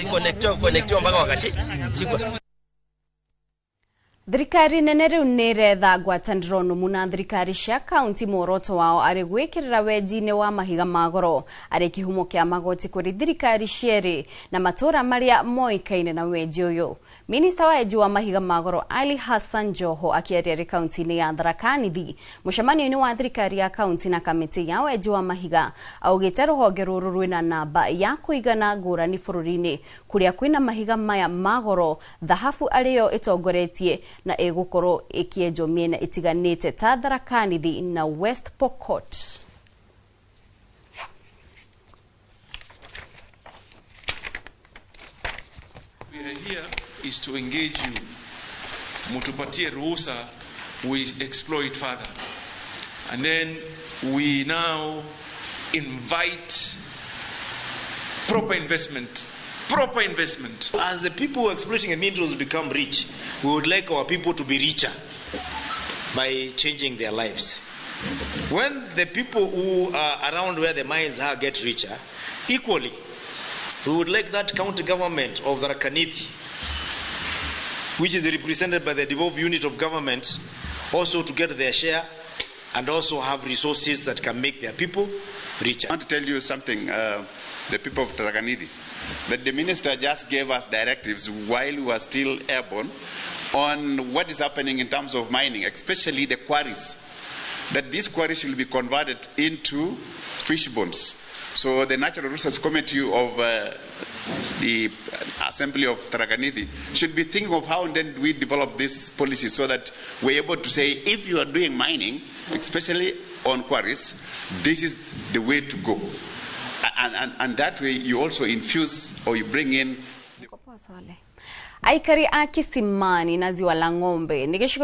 Connectiwa mpaka wakashikwa. Thirikari nene riu nĩ ĩretha ngwatanĩro nũmu na thirikari cia kaunti muoroto wao arĩ gwĩkĩrĩra wenji-inĩ wa mahiga ma goro arĩ kĩhumo kĩa magoti kũrĩ thirikari cierĩ na matũra marĩa moĩkaine na wenji ũyũ. Minista wa wenji wa mahiga ma goro Ali Hassan Joho akĩaria arĩ kaunti-inĩ ya Tharaka Nithi mũcemanio-inĩ wa thirikari ya kaunti na kamĩtĩ ya wenji wa mahiga augĩte rũhonge rũrũ rwĩna namba ya kũigana ngũrani bũrũri-inĩ kũrĩa kwĩna mahiga maya ma goro thahabu arĩyo ĩtongoretie na ĩgũkorwo ĩkĩenjwo mĩena ĩtiganĩte ta Tharaka Nithi na West Pokot. We are here is to engage you. Mutupatie ruhusa, we exploit further. And then we now invite proper investment. Proper investment. As the people who are exploiting the minerals become rich, we would like our people to be richer by changing their lives. When the people who are around where the mines are get richer, equally, we would like that county government of Tharaka Nithi, which is represented by the devolved unit of government, also to get their share and also have resources that can make their people richer. I want to tell you something, the people of Tharaka Nithi, that the minister just gave us directives while we were still airborne on what is happening in terms of mining, especially the quarries, that these quarries will be converted into fish bones. So the Natural Resources Committee of the Assembly of Tharaka Nithi should be thinking of how then we develop this policy so that we're able to say, if you are doing mining, especially on quarries, this is the way to go. And that way you also infuse or you bring in. Aikari a Kisimani na Ziwa la Ng'ombe ni gĩcigo.